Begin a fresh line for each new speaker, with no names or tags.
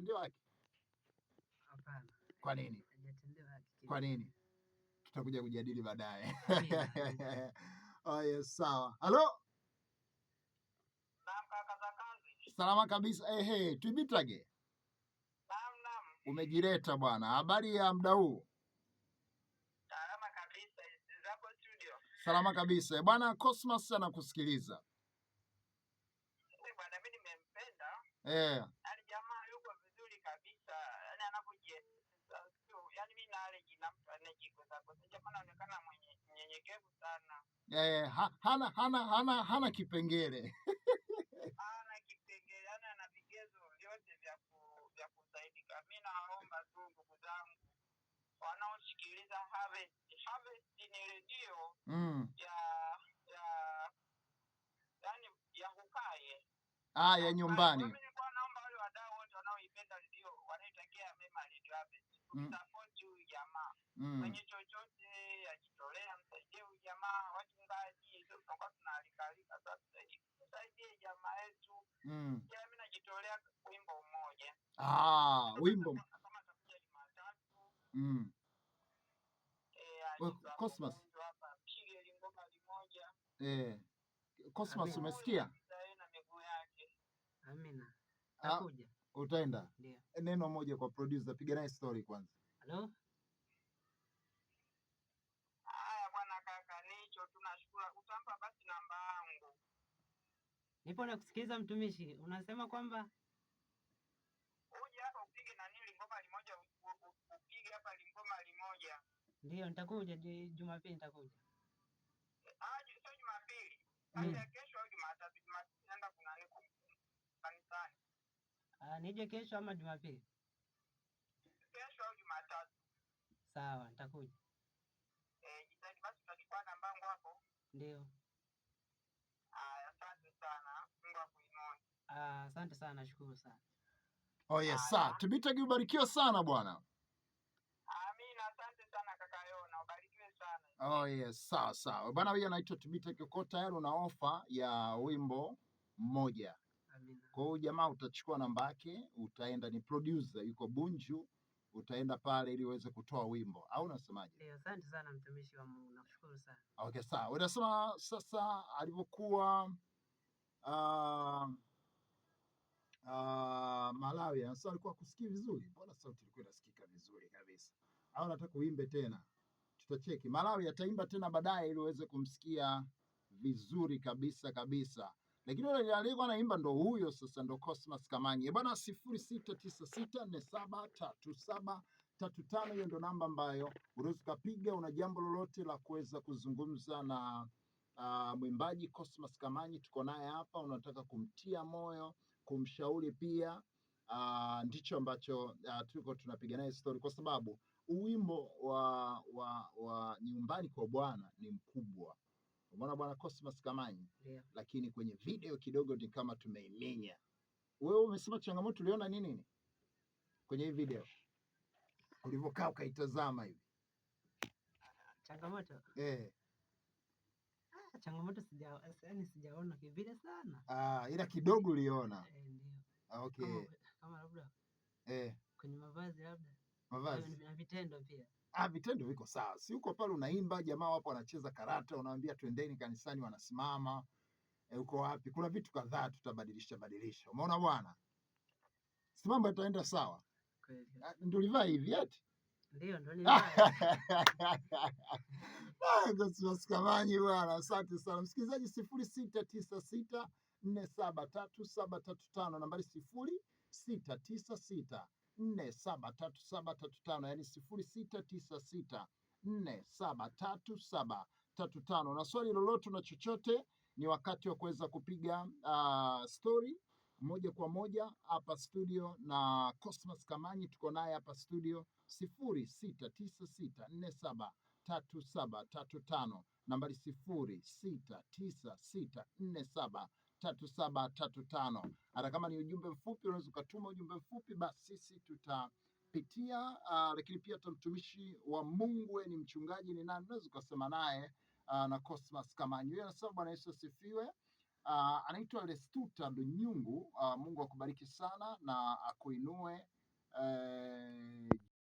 Hajatendewa haki?
Hapana.
Kwa nini?
Hajatendewa haki.
Kwa nini? Tutakuja kujadili baadaye.
Amina, amina.
Oh, yes, sawa. Halo,
Naam kaka za kazi.
salama kabisa. Ehe, Twibitage,
Naam, naam.
umejileta bwana. Habari ya muda huu?
Salama kabisa. Zako studio.
Salama kabisa bwana. Cosmas anakusikiliza.
Eh, bwana mimi nimempenda.
Eh,
Yaani jamaa yuko vizuri kabisa. Yaani anapojieleza sio, yaani mimi na allergy na mtu anayejikosa kosa. Jamaa anaonekana mwenye mnyenyekevu sana.
eh, hana kipengele.
Ana kipengele, yaani ana vigezo vyote vya kusaidika. Mimi nawaomba tu ndugu zangu wanaosikiliza Harvest. Harvest ni redio ya yaani ya hukaye.
Ah, ya nyumbani.
Mimi nilikuwa naomba wale wadau wote wanaoipenda redio, wanaoitakia mema redio Harvest, tumsapoti huyu jamaa mwenye chochote ajitolea, msaidie huyu jamaa. Wachungaji sio tutakuwa tunaalikaalika sasa, tusaidie, tusaidie jamaa yetu. Ya, mimi najitolea wimbo mmoja.
Ah, wimbo.
Kama atakuja Jumatatu eh,
Well,
aje
Cosmas.
mgonjwa hapa apige lingoma limoja.
Eh, Cosmas
Amina.
umesikia?
Kabisa yeye na miguu yake.
Amina.
Ah,
Takuja.
utaenda.
Ndio.
Neno moja kwa producer, piga naye story kwanza.
Halo?
Haya bwana kaka, ni hicho tunashukuru. Utampa basi namba yangu.
Nipo na kusikiliza mtumishi. Unasema kwamba
Uje hapa upige nani lingoma limoja, upige hapa lingoma limoja.
ndio nitakuja Jumapili nitakuja.
Ah, sio Jumapili. Kati ya kesho au Jumatatu. Jumapili naenda kunani kanisani.
Ah, nije kesho ama Jumapili?
Kesho au Jumatatu.
Sawa, nitakuja.
Eh, jitahidi basi utachukua namba yangu hapo.
Ndio.
Haya, asante sana. Mungu akuinue.
Ah, asante sana, nashukuru sana.
Oh yes, sawa. Twibitage, ubarikiwe sana bwana.
Amina, asante sana kaka Yona, ubarikiwe sana.
Oh yes, sawa sawa. Bwana huyu anaitwa Twibitage, uko tayari una ofa ya wimbo mmoja.
Amina.
Kwa hiyo jamaa utachukua namba yake, utaenda, ni producer yuko Bunju, utaenda pale ili uweze kutoa wimbo, au unasemaje?
Ndio, asante sana mtumishi wa Mungu, nakushukuru sana.
Okay, sawa. Unasema sasa alivyokuwa Malawi, anasema alikuwa kusikii vizuri. Mbona sauti ilikuwa inasikika vizuri kabisa? Au nataka uimbe tena? Tutacheki. Malawi ataimba tena baadaye ili uweze kumsikia vizuri kabisa kabisa. Lakini yule aliyekuwa anaimba ndo huyo sasa, ndo Cosmas Kamanyi. Eh, bwana 0696473735, hiyo ndo namba ambayo unaweza ukapiga, una jambo lolote la kuweza kuzungumza na mwimbaji Cosmas Kamanyi, tuko naye hapa, unataka kumtia moyo, kumshauri pia. Ndicho ambacho tuko tunapiga naye story, kwa sababu uwimbo wa nyumbani kwa Bwana ni mkubwa. Umeona bwana Cosmas Kamanyi,
Ndio.
lakini kwenye video kidogo ni kama tumeiminya. Wewe umesema changamoto uliona nini nini kwenye hii video ulivyokaa ukaitazama hivi?
Changamoto.
Eh,
Ah, changamoto yaani sijaona kivile sana.
Ila kidogo uliona.
Eh, ndio.
Okay.
Kama labda
Eh,
kwenye mavazi labda.
Mavazi.
Na vitendo pia.
Ah, vitendo viko sawa. Si uko pale unaimba, jamaa wapo wanacheza karata, unawaambia twendeni kanisani, wanasimama. E, uko wapi? Kuna vitu kadhaa tutabadilisha badilisha. Umeona bwana? Si mambo yataenda sawa.
Kweli.
Ah, ndio ulivaa hivi eti?
Ndio, ndio nilivaa.
Ah, Cosmas Kamanyi bwana, asante sana msikilizaji. 0696473735, nambari 0696473735, yani 0696473735. Na swali lolote na chochote, ni wakati wa kuweza kupiga story moja kwa moja hapa studio na Cosmas Kamanyi, tuko naye hapa studio 0696473735, nambari 0696473735. Hata kama ni ujumbe mfupi, unaweza ukatuma ujumbe mfupi, basi sisi tutapitia. Lakini pia hata mtumishi wa Mungu, wewe ni mchungaji, ni nani, unaweza ukasema naye na Cosmas Kamanyi. Yeye anasema Bwana Yesu asifiwe. Anaitwa Lestuta Lunyungu. Mungu akubariki sana na akuinue. eh,